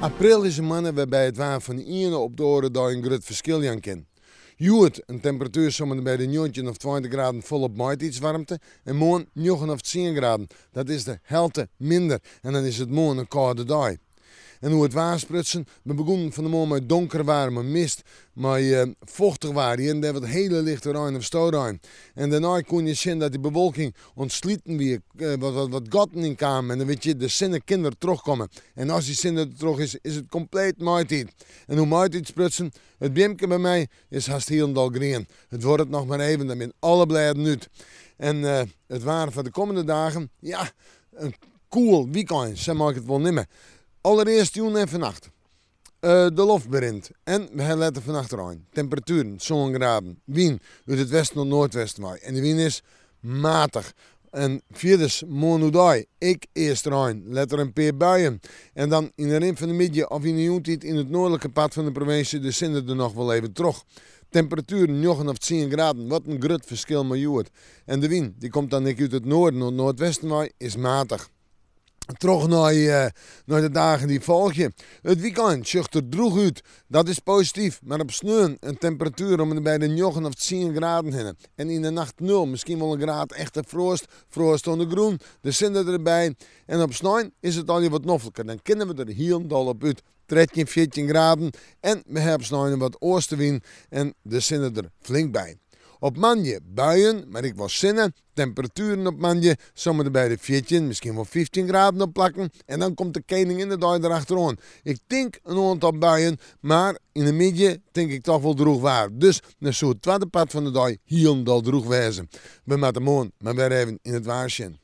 April is in moanne wêrby't it waar fan de iene op de oare dei in grut ferskil jaan kin. Hjoed in temperatuer om en by de 19 of 20 graden folop maitiidswaarmte en moarn 9 of 10 graden. Dat is de helte minder en dan is it moarn in kâlde dei. En oer it waar sprutsen, we begûnen fan 'e moarn mei donker waar, mei mist, mei fochtich waar, hjir en dêr wat hiele lichte rein of storein. En dêrnei koene je sjen dat dy bewolking oan it sliten wie, wat wat gatten yn kamen en dan wit je, de sinne kin der trochkomme. En as dy sinne der troch is, is it kompleet maitiid. En oer maitiid sprutsen, it beamke by my is hast hielendal grien. It duorret noch mar even, dan binne alle blêden út. En it waar foar de kommende dagen, ja, in koel wykein, sa mei ik it wol nimme. Allerearst jûn en fannacht. De loft berint en we ha letter fannacht rein. Temperatueren sân graden. Wyn út it westen oant noardwesten wei en de wyn is matich. En fierders moarn oerdei ek earst rein, letter in pear buien. En dan yn de rin fan de middei of yn de jûntiid yn it noardlike part fan de provinsje de sinne der noch wol even troch. Temperatueren njoggen of tsien graden, wat in grut ferskil mei hjoed. En de wyn, dy komt dan ek út it noarden oant noardwesten wei, is matich. Troch nei nei de dagen dy't folgje. It wykein sjocht der drûch út. Dat is posityf, mar op sneon in temperatuer om en by de njoggen of tsien graden hinne. En yn de nacht nul, miskien wol in graad echte froast, froast oan de grûn, de sinne derby. En op snein is it allegear wat nofliker, dan kinne we der hielendal op út. 13, 14 graden en we ha op snein in wat oastewyn en de sinne der flink by. Op moandei buien, mar ek wol sinne. Temperatueren op moandei om en by de 14, miskien wol 15 graden op plakken. En dan komt de Keninginnedei derachteroan. Ik tink in oantal buien, mar yn de middei tink ik toch wol drûch waar. Dus dan soe it twadde part fan de dei hielendal drûch wêze. We moatte moarn mar wer even yn it waar sjen.